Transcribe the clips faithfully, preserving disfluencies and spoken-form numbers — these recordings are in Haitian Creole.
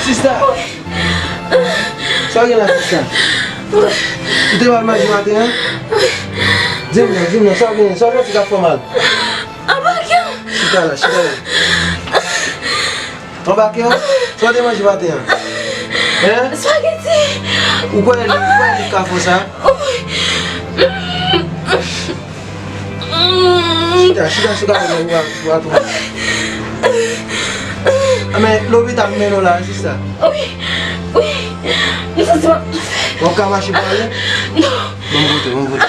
Sista! Sa w gen la, sista? Ou te mal manje maten an? Di m non, di m non, sa w gen, sa w gen ki ap fè w mal? Anba kè w. Chita la, chita la. Anba kè w? Sa w te manje maten an? Hein? Spaghetti. Ou kwè li, ou kwè li ka fè sa? Wi. Chita, chita sou kafè nan bwa, bwa tou. A, men lopital m mennen w la, sista. Wi, wi. M santi m ap toufe. W ap ka mache pou ale? Non. Bon, m pote, bon, m pote.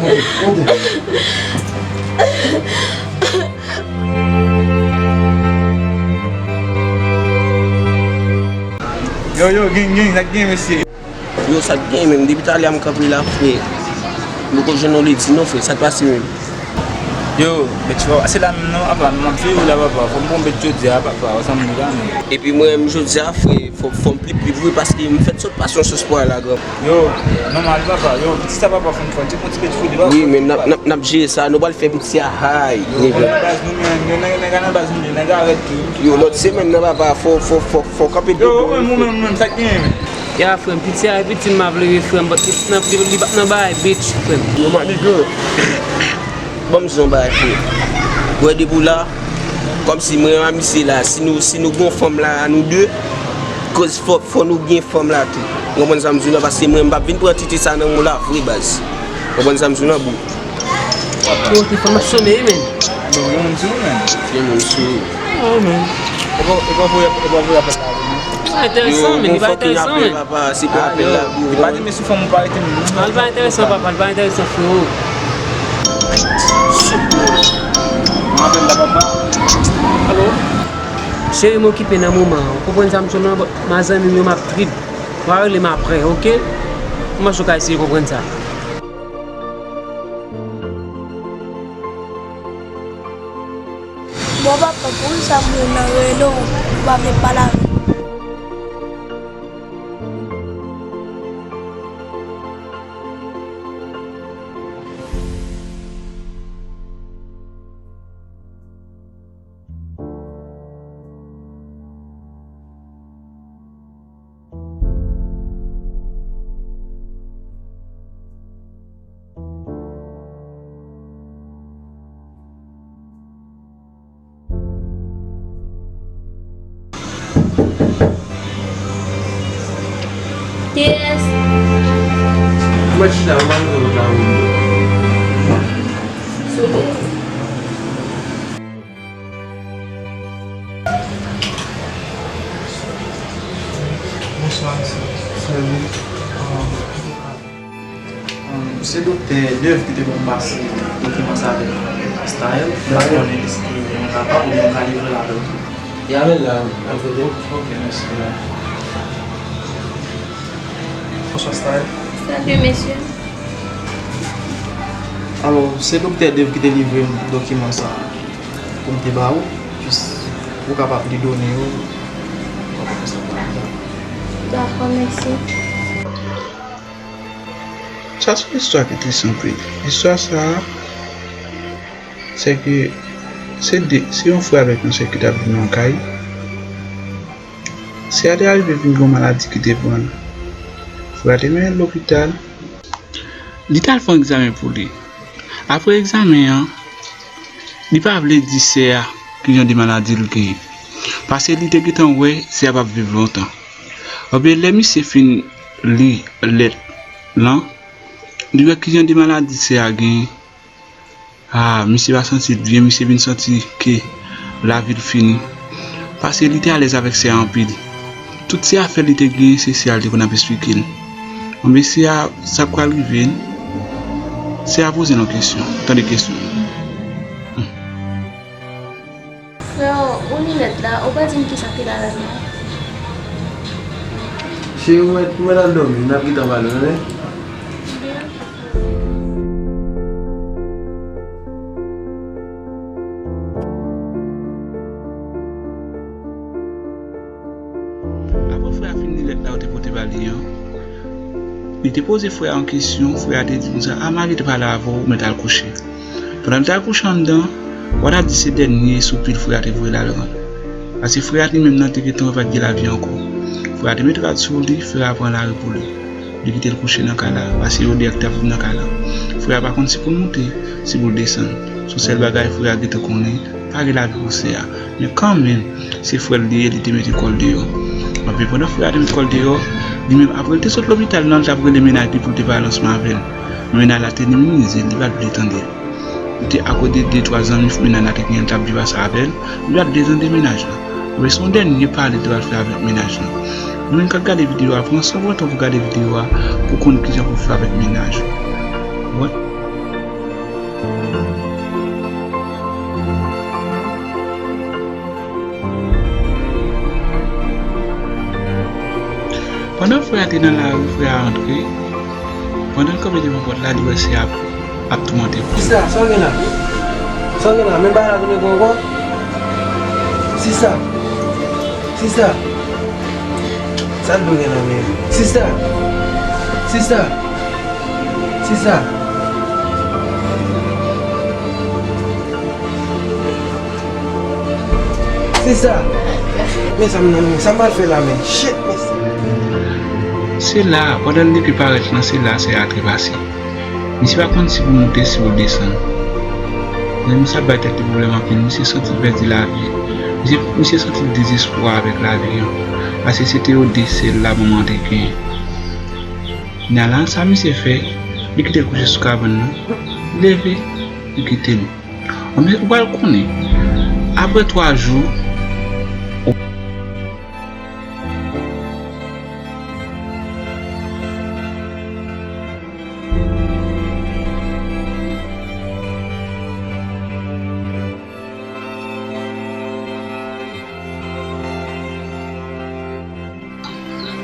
Monte, monte. Yo, yo, gang, gang, sa k gen, mesye? Yo, sa k gen menm? Depi talè a m kanpe la, frè. M poko jwenn yon ledi non, frè. Sa k pase menm? Yo, bèt, se la menm non, papa, m ap jere w la, papa. Fò m pran yon bèt jodi a, papa. Wè sa m di la menm. Epi mwen menm jodi a, frè, fò, fò m pli, pli vre paske m fèk sot pase yon sòs pwa la, gran. Yo, nòmal, papa. Yo, piti sa, papa, fò m fè yon ti, yon ti bèt fou li, papa. Wi, men n ap, n ap, n ap jere sa. Nou pral fè piti a hay, nèg. Yo, nèg baz nou menm, yo, nèg, nèg a nan baz nou, nèg a rèd tou. Yo, lòt semèn nan, papa, fò, fò, fò, fò kanpe. Yo, ou menm, ou menm, ou menm, sa k gen, men? Ya, frè m, piti a, e piti m ap leve, frè m, but piti nan, li, li pa t nan bagay, bitch, frè m. Yo, manigan, ban m di yon bagay, frè. Wè, depi w la, kòmsi mwen a misye la, si nou, si nou gon fanm la, a nou de, koz fò, fò nou gen fanm la tou. Ou konprann sa m di w la, paske mwen, m p ap vin pran titi sa nan men w la, vre baz. Ou konprann sa m di w la, bro? Yo, telefòn nan sonnen, men. Bon, gen moun sou ou, men. Gen moun sou ou. Oh, men. E pa, e pa voye, e pa voye apèl la, men. Li pa enteresan, men, li pa enteresan, men. Papa, se pou apèl la, bro. Li pa di, men sou fanm ou pa rete, men. Non, li pa enteresan, papa, li pa enteresan, frero. Mwen apèl la, papa. Alo? Cheri, m okipe nan moman an. Ou konprann sa m di w la, but mazanmi m yo, m ap trip. W a rele m apre, oke? Kòman w ka eseye konprann sa? Bon, papa, poukisa moun nan rele w, ou pa vle pale avè l? Yes. Mwen chita, mwen pa vle wè w la, wi. Sou. Bonswa, mesye. Sèvi. Um, um, se doktè Dave ki te ban m pase dokiman sa avèk Style. M pa konnen èske mwen kapab oubyen mwen ka livre l avè w tou. Ya, men la, al kote. Ok, mèsi. Bonswa, Style. Salut, mesye. Alò, se doktè Dave ki te livre m dokiman sa a pou m te ba ou, jis pou w kapab li done yo. Dakò, mèsi. Sa se yon istwa ki tris anpil. Istwa sa a, se ke se de, se yon frè avèk yon sè ki t ap viv nan yon kay. Sè a te arive vin gen yon maladi ki te pran l. Frè a te mennen l lopital. Li t al fè yon egzamen pou li. Apre egzamen an, li pa vle di sè a ki jan de maladi l genyen. Paske li te gentan wè sè a p ap viv lontan. Ebyen, lè misye fin li lèt lan, li wè ki jan de maladi sè a genyen. Ah, misye pa santi l byen, misye vin santi ke lavi l fini. Paske li te alèz avèk sè a anpil. Tout se afè li te genyen, se sè a l te konn ap esplike l. Bon, mesye a, sa k pral rive l, sè a poze l yon kesyon. Tande kesyon. Hmm. Freo, ou linèt la, ou pa di m kisa ki ladan l non. Cheri, ou mèt, ou mèt al dòmi, n ap gentan pale, tande? Apre frè a fin li lèt la yo te pote ba li an, li te poze frè a yon kesyon, frè a te di konsa, "A, m ale te pale avè w, ou mèt al kouche." Pandan l t al kouche anndan, w a ta di se dènye soupi l frè a te voye l al rann. Paske frè a li menm nan te gentan wè pa t gen lavi ankò. Frè a te met rad sou li, frè a pran lari pou li. Li kite l kouche nan kay la, paske yo de ak t ap viv nan kay la. Frè a pa konn si pou l moute, si pou l desann. Se yon sèl bagay frè a gentan konnen, pa gen lavi pou sè a. Men kanmenm, se frè l li ye, li te mete kò l deyò. Anpi pandan frè a te met kò l deyò, li menm apre l te sot lopital nan, l t ap rele mennaj li pou l te pale ansanm avè l. Men mennaj la te minimize l, li pa t vle tande l. Li te akòde de twa zanmi mennaj la te genyen, l t ap viv ansanm avè l, li pa t vle tande mennaj la. Men se yon dènye pale li t ap fè avèk mennaj la. Ou menm k ap gade videyo a, pran san w pran tan pou gade videyo a, pou w konn kijan pou w fè avèk mennaj ou. Ou konprann? Pandan frè a te nan lari, frè a antre. Pandan l kanpe devan pòt la, li wè sè a ap, ap toumante frè a. Sista, sa w gen la? Sa w gen la? Men bagay la tounen gwo ankò? Sista! Sista! Sa l dwe gen nan men? Sista! Sista! Sista! Sista! Men sa m nan men, sa m pral fè la men? Shit, mesye! Se la, pandan l depi parèt lan, se la sè a trepase. Misye pa konn si pou moute, si pou desann. Men misye ap bay tèt li pwoblèm anpil, misye santi l pèdi lavi l. Misye, misye santi l dezespwa avèk lavi an. Paske se te yo de sèl la manman an te genyen. Nan la, sa misye fè, li kite l kouche sou kabann nan, li leve, li kite l. Anben, ou pral konnen, apre twa jou,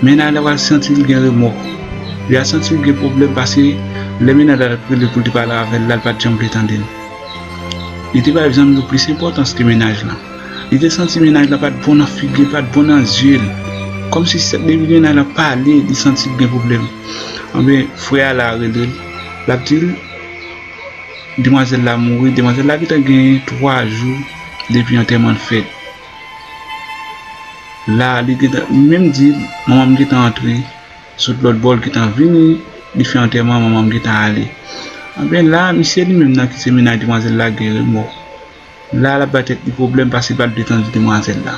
Mennaj la pral santi l gen remò. Li a santi l gen pwoblèm paske lè mennaj la t ap rele pou l te pale avè l la, l pa t janm vle tande l. Li te bay zanmi yo plis enpòtans ke mennaj la. Li te santi mennaj la pa t bon nan figi l, pa t bon nan zye l. Kòmsi se depi mennaj la pale, li santi l gen pwoblèm. Anben, frè a la rele l, l ap di l, demwazèl la mouri, demwazèl la gentan gen twa jou depi antèman l fèt. La, li gentan, li menm di, manman m gentan antre, sot lòt bò, l gentan vini, li fè antèman, manman m gentan ale. Anben la, misye li menm nan ki se mennaj demwazèl la gen remò. La, l ap bay tèt li pwoblèm paske l pa t vle tande demwazèl la.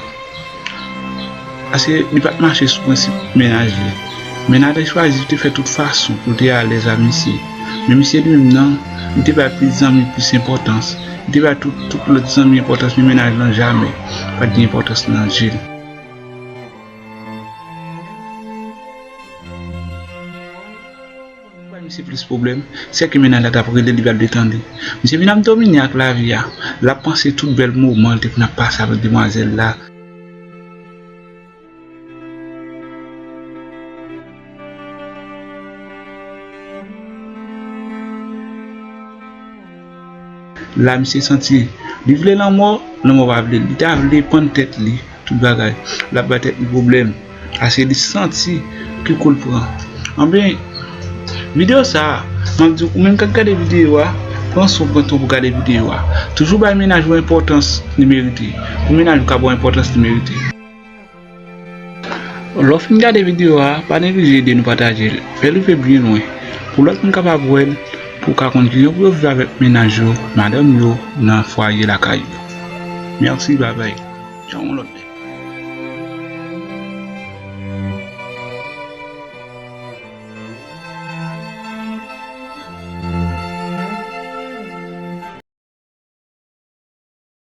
Paske li pa t mache sou prensip mennaj li. Mennaj la chwazi te fè tout fason pou l te alèz ak misye. Men misye li menm nan, li te bay plis zanmi plis enpòtans. Li te bay tout, tout lòt zanmi enpòtans, men mennaj lan jamè pa t gen enpòtans nan je l. Bay misye plis pwoblèm, sèke mennaj la t ap rele, li pa t vle tande. Misye vin ap domine ak lavi a. L ap panse tout bèl moman l te konn ap pase avèk demwazèl la. La, misye santi li vle lanmò, lanmò pa vle l. Li ta vle pann tèt li, tout bagay. L ap bay tèt li pwoblèm. Paske li santi ki kou l pran. Anben, videyo sa a, m ap di w, ou menm k ap gade videyo a, pran san w pran tan pou gade videyo a. Toujou bay mennaj ou enpòtans li merite. Pou mennaj ou ka ba w enpòtans li merite. Lè w fin gade videyo a, pa neglije ede nou pataje l. Fè l rive byen lwen. Pou lòt moun kapab wè l, pou w ka konn kijan pou yo viv avèk mennaj yo, madanm yo, nan fwaye lakay yo. Mèsi, babay. Tchaw, yon lòt.